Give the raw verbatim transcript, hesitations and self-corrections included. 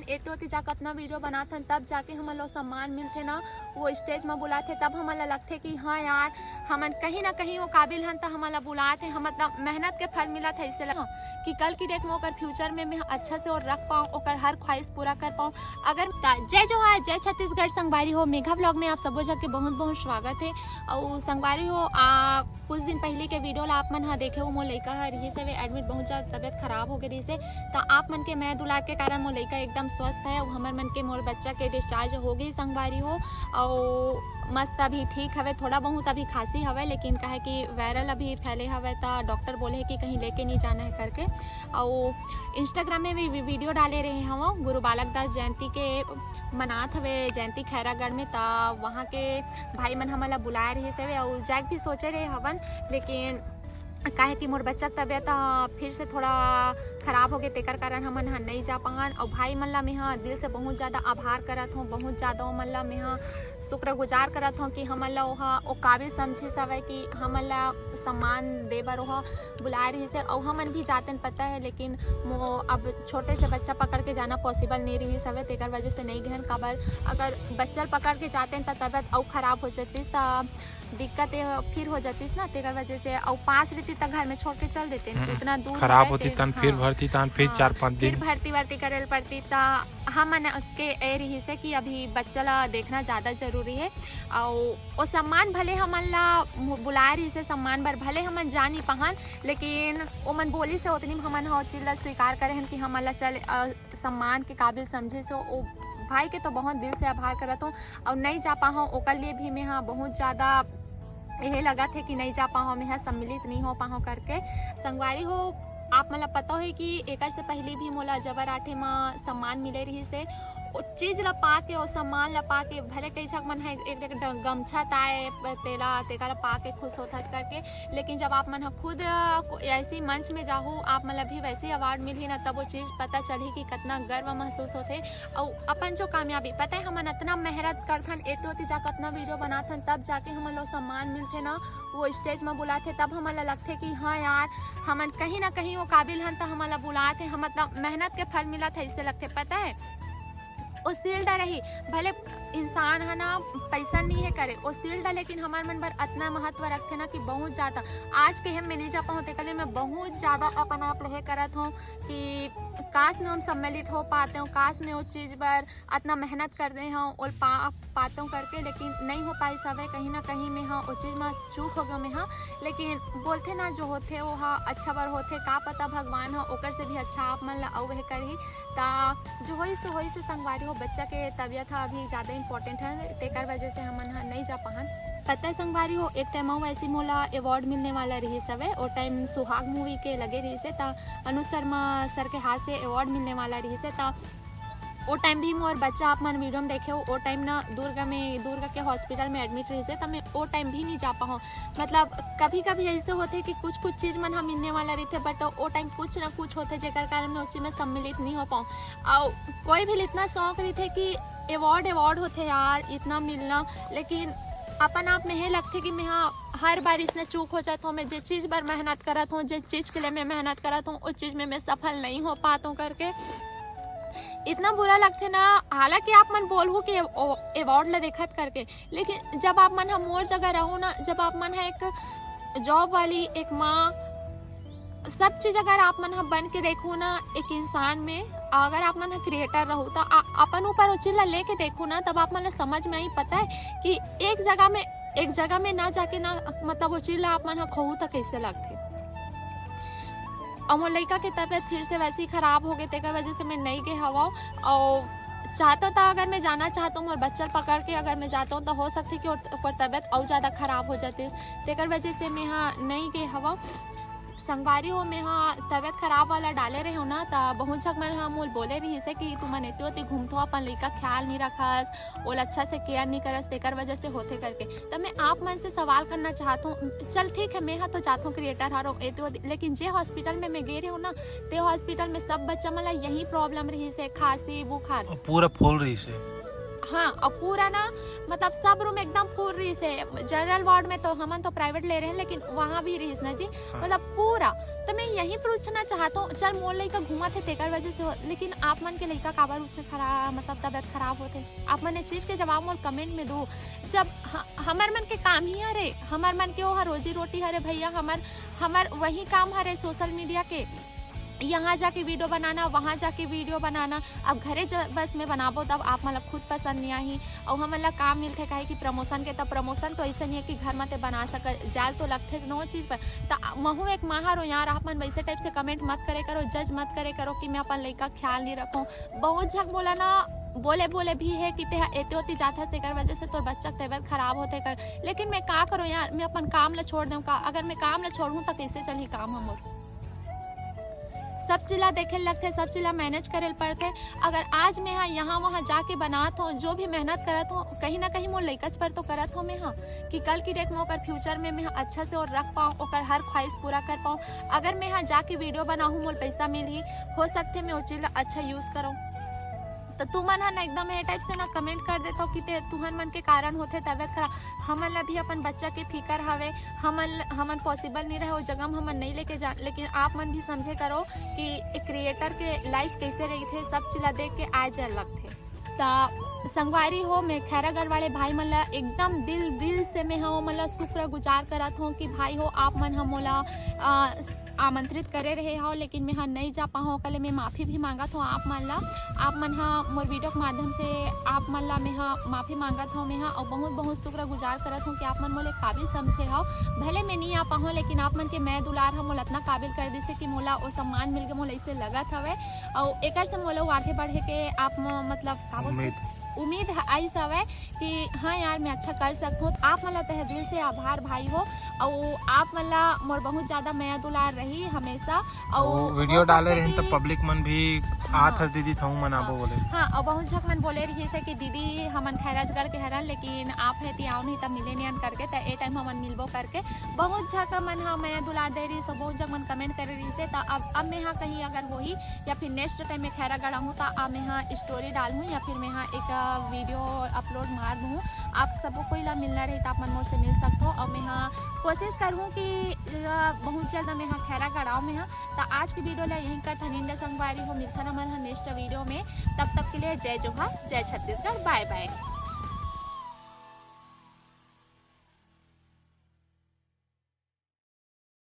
एते ओती जाके अतना वीडियो बनात हन, तब जाके हमन ला सम्मान मिलथे ना, वो स्टेज म बुलाथे, तब हमन ला लगथे कि हाँ यार, हमन कहीं ना कहीं वो काबिल हन, त हमन ला बुलात हे, हमन ला मेहनत के फल मिलत हे। इससे लगा कि कल की डेट में ओकर फ्यूचर में मैं अच्छा से और रख पाऊँ, ओकर हर ख्वाहिश पूरा कर पाऊँ। अगर त जय जोहार, जय छत्तीसगढ़ संगवारी हो, मेघा व्लॉग में आप सबो झन के बहुत बहुत स्वागत है। और संगवारी हो, आ, कुछ दिन पहले के वीडियो ला आप मन ह देखे हो, मोर लइका ह रिहिस हवे एडमिट, बहुत ज्यादा तबियत खराब हो गए रिहिस हे। त आप मन के मया दुलार के कारण मोर लइका एकदम स्वस्थ है। अउ हमर मन के, मोर बच्चा के डिस्चार्ज हो गई संगवारी हो, अउ मस्त अभी ठीक हवे, थोड़ा बहुत अभी खांसी हवे, लेकिन काहे कि वायरल अभी फैले हवे, त डॉक्टर बोले है कि कहीं लेके नहीं जाना है करके। अउ इंस्टाग्राम में भी वी-, वीडियो डाले रहे हव गुरु बालक दास जयंती के, मनात हवे जयंती खैरागढ़ में, त वहाँ के भाई मन हमन ला बुलाए रहिस हवे, अउ जाए के भी सोचे रहे हवन, लेकिन काहे कि मोर बच्चा के तबियत, अ, फिर से थोड़ा खराब हो गए, तेकर कारण हमन ह नहीं जा पाहन। अउ भाई मन ला मेहा दिल से बहुत ज्यादा आभार करत हूँ, बहुत ज्यादा ओमन ला मेहा शुक्रगुजार करत हूँ कि हमन ला ओहा ओ काबिल समझिस हवय कि हमन ला सम्मान दे बर ओहा बुलाए रहिस हे। अउ हमन भी जातेन पता है, लेकिन मो अब छोटे से बच्चा पकड़ के जाना पॉसिबल नहीं रहिस हवय, तेकर वजह से नहीं गहन। काबर अगर बच्चा ल पकड़ के जातेन त तबियत अउ खराब हो जतिस, त दिक्कत ये फिर हो जतिस ना, तेकर वजह से। अउ पास रहती त घर में छोड़ के चल देते, हम्म, उतना दूर खराब है, होती ते-, तन फिर हाँ, भर्ती तन फिर हाँ, चार पाँच फिर दिन। भर्ती वर्ती करे ल पड़ती, त हमन के ए रहिस हे कि अभी बच्चा ला देखना ज्यादा जरूरी है। अउ ओ सम्मान भले हमन ला मु-, बुलाए रहिस हे सम्मान बर, भले हमन जा नहीं पाहन, लेकिन ओमन बोलिस हे ओतनी में हमन ह ओ चीज ला स्वीकार करे हन कि हमन ला चल, अ, सम्मान के काबिल समझिस हे। ओ भाई के तो बहुत दिल से आभार करत हूँ, अउ नहीं जा पाहूँ ओकर लिए भी मैं हा बहुत ज्यादा यही लगत है कि नहीं जा पाहूँ, मैं हा सम्मिलित नहीं हो पाहूँ करके। संगवारी हो, आप मन ला पता होही कि एकर से पहले भी मोला जबर आठे म सम्मान मिले रहिस हे। ओ चीज ला पा के, ओ सम्मान ला पा के, भले कई झक मन ह एक, एक, एक ड-, गमछा ताए प-, तेला, तेकर ला पा के खुश होथस करके, लेकिन जब आप मन ह खुद, अ, को-, ऐसी मंच में जाहू, आप मन ला भी वैसे ही अवार्ड मिलही ना, तब वो चीज पता चलही कि कितना गर्व महसूस होथे। अउ अपन जो कामयाबी, पता है, हमन अतना मेहनत करथन, एते ओती जाके अतना वीडियो बनाथन, तब जाके हमन ला सम्मान मिलथे ना, वो स्टेज में बुलाथे, तब हमन ला लगथे कि हाँ यार, हमन कहीं ना कहीं वो काबिल हन, त हमन ला बुलाथे, हमन ला मेहनत के फल मिलत है, इससे लगथे, पता है। ओ शील्ड रही, भले इंसान है ना, पैसा नहीं है करे, ओ शील्ड, लेकिन हमार मन बर अतना महत्व रखथे ना कि बहुत ज्यादा। आज के हम में नहीं जा पाऊँ, तेकर लिए मैं बहुत ज्यादा अपन आप लहे करत हूँ कि काश में हम सम्मिलित हो पाते हूँ, काश में वो चीज बर अतना मेहनत कर दे हूँ, ओल पा पाते हूँ करके, लेकिन नहीं हो पाई सब है। कहीं ना कहीं में हाँ, वो चीज में चूक हो गया मैं हाँ, लेकिन बोलथे ना, जो होथे वो हा अच्छा बर होथे, का पता भगवान हा ओकर से भी अच्छा आप मन ला अउ वह करही। ता जो होइस सो होइस संगवारी हो, बच्चा के तबियत हा अभी ज्यादा इंपॉर्टेंट है, तेकर वजह से हमन हा नहीं जा पाहन। पता है संगवारी हो, एक टाइम अउ ऐसी मोला अवार्ड मिलने वाला रहिस हवे, ओ टाइम सुहाग मूवी के लगे रहिस हे, ता अनुज शर्मा सर के हाथ से अवार्ड मिलने वाला रहिस हे, ता ओ टाइम भी मोर बच्चा आप मन वीडियो में देखे हो, ओ टाइम ना दुर्ग में, दुर्ग के हॉस्पिटल में एडमिट रहिस हे, त मैं ओ टाइम भी नहीं जा पाऊँ। मतलब कभी कभी ऐसे होथे कि कुछ कुछ चीज मन ह मिलने वाला रहिथे, बट ओ टाइम कुछ ना कुछ होथे जेकर कारण मैं ओ चीज में सम्मिलित नहीं हो पाऊँ। अउ कोई भी इतना शौक रहिथे कि अवार्ड, अवार्ड होथे यार, इतना मिलना, लेकिन अपन आप में हे लगथे कि मैं हाँ हर बार इसने चूक हो जात हूँ, मैं जे चीज बर मेहनत करत हूँ, जे चीज के लिए मैं मेहनत करत हूँ, उस चीज में मैं सफल नहीं हो पात हूँ करके इतना बुरा लगथे ना। हालांकि आप मन बोलहू कि अवार्ड ला देखत करके, लेकिन जब आप मन ह मोर जगह रहो ना, जब आप मन ह एक जॉब वाली, एक माँ, सब चीज अगर आप मन ह बन के देखो ना एक इंसान में, अगर आप मन ह क्रिएटर रहो तो आ-, अपन ऊपर वो चीज ला लेके देखो ना, तब आप मन ला समझ में आई, पता है कि एक जगह में, एक जगह में ना जाके ना, मतलब वो चीज ला आप मन ह खोहू त कैसे लगथे। और मोर लइका के तबियत फिर से वैसे ही खराब हो गए, तेकर वजह से मैं नहीं गए हवा। और चाहता था, अगर मैं जाना चाहता हूँ, मोर बच्चा ल पकड़ के अगर मैं जाता हूँ, तो हो सकथे कि ओकर तबियत अउ ज्यादा खराब हो जाते, तेकर वजह से मैं हा नहीं गए हवा। संगवारी हो, मैं हा तबियत खराब वाला डाले रहे हूँ ना, त बहुत झक मन हा मोल बोले रहिस हे कि तुमन एती ओती घूमथो, अपन लइका ख्याल नहीं रखस, ओला अच्छा से केयर नहीं करस, तेकर वजह से होथे करके। त मैं आप मन से सवाल करना चाहत हूँ, चल ठीक है, मैं हा तो जात हूँ क्रिएटर हरो एती ओती, लेकिन जे हॉस्पिटल में मैं गे रहे हूँ ना, ते हॉस्पिटल में सब बच्चा मन ला यही प्रॉब्लम रहिस हे, खांसी बुखार। और पूरा फुल रहिस हे। हाँ, अउ पूरा ना, मतलब, सब रूम एकदम फुल रहिस हे। जनरल वार्ड में तो हमन तो प्राइवेट ले रहे हैं, लेकिन वहाँ भी रहिस ना जी, हाँ। मतलब, पूरा। तो मैं यही पूछना चाहत हूँ, चल, मोर लइका घूमत हे तेकर वजह से हो, लेकिन आप मन के लइका काबर उसने खराब, मतलब, तबियत खराब होथे? आप मन ए चीज के जवाब मोर कमेंट में दो। जब ह-, हमर मन के काम ही हरे, हमर मन के वो ह रोजी रोटी हरे भैया, हमर हमर वही काम हरे सोशल मीडिया के, यहाँ जाके वीडियो बनाना, वहाँ जाके वीडियो बनाना। अब घरे ज-, बस में बनाबो तब आप मन ला खुद पसंद नहीं आही, अउ हमन ला काम मिलथे काहे कि प्रमोशन के, तब प्रमोशन तो ऐसे नहीं है कि घर में ते बना सक, जाल तो लगथे नो चीज पर। त महू एक माँ हरो यार, आप मन वैसे टाइप से कमेंट मत करे करो, जज मत करे करो कि मैं अपन लइका ख्याल नहीं रखूँ। बहुत झक बोला ना, बोले बोले भी है कि ते एते ओती जात हस, तेकर वजह से तोर बच्चा के तबियत खराब होथे कर, लेकिन मैं का करूँ यार, मैं अपन काम ला छोड़ देऊँ का? अगर मैं काम ला छोड़हूँ त कैसे चलही काम हमर? सब चीज ला देखे लगथे, सब चीज ला मैनेज करे ल पड़थे। अगर आज मैं हा यहाँ वहाँ जाके बनात हूँ, जो भी मेहनत करत हूँ, कहीं ना कहीं मोर लइकच पर तो करत हूँ मैं हा, कि कल की डेट में ओकर फ्यूचर में मैं हा अच्छा से और रख पाऊँ, ओकर हर ख्वाहिश पूरा कर पाऊँ। अगर मैं हा जाके वीडियो बनाहूँ, मोर पैसा मिलही, हो सकथे मैं वो चीज ला अच्छा यूज करूँ। तो तुमन हा ना एकदम ए टाइप से ना कमेंट कर देथव कि ते तुहन मन के कारण होथे तबियत खराब। हमन ला भी अपन बच्चा के फिकर हवे, हमन हमन पॉसिबल नहीं रहे वो जगह में हमन नहीं लेके जा, लेकिन आप मन भी समझे करो कि एक क्रिएटर के लाइफ कैसे रहिथे, सब चीज ला देख के आए जाए लगथे। त संगवारी हो, मैं खैरागढ़ वाले भाई मन ला एकदम दिल दिल से मैं हा ओमन ला शुक्रगुजार करत हूँ कि भाई हो, आप मन हा मोला, अ, आमंत्रित करे रहे हव, लेकिन मैं हा नहीं जा पाहूँ, ओकर ले मैं माफी भी मांगत हूँ आप मन ला। आप मन हा मोर वीडियो के माध्यम से आप मन ला मैं हा माफी मांगत हूँ मैं हा, और बहुत बहुत शुक्रगुजार करत हूँ कि आप मन मोले काबिल समझे हव। भले मैं नहीं आ पाहूँ, लेकिन आप मन के मैं दुलार हा मोला इतना काबिल कर दिसे कि मोला वो सम्मान मिल गए, मोला इसे लगत हवे। और एकर से मोला आगे बढ़े के आप म-, मतलब का बोलथे? उम्मीद। उम्मीद ह-, आइस हवे कि हाँ यार, मैं अच्छा कर सकूँ। आप मन ला तहे दिल से आभार भाई हो, और आप मन ला मोर बहुत ज्यादा मया दुलार रही हमेशा। और वीडियो डाले रहिन त पब्लिक मन भी आत हस दीदी, थहू मन आबो बोले। हाँ, और बहुत झक मन बोले रहिस हे कि दीदी हमन खैराजगढ़ के हरन, लेकिन आप है ती आओ नहीं तब मिले नहीं करके, त ए टाइम हमन मिलबो करके। बहुत झक मन हा मया दुलार दे रहिस हे, बहुत झक मन कमेंट करे रहिस हे। त अब अब मैं हा कहीं अगर होही या फिर नेक्स्ट टाइम मैं खैरागढ़ आहूँ त अब मैं हा स्टोरी डालहूँ या फिर मैं हा एक वीडियो अपलोड मार दूँ। आप सबो कोई ला मिलना रही त आप मन मोर से मिल सकते हो। और मैं हा कोशिश करूँ कि अ, बहुत जल्द मैं हा खैरागढ़ आऊँ मैं हा। त आज की वीडियो ला यहीं करथन, संगवारी हो, मिलथन हमन हा नेक्स्ट वीडियो में। तब तक के लिए जय जोहार, जय छत्तीसगढ़, बाय बाय।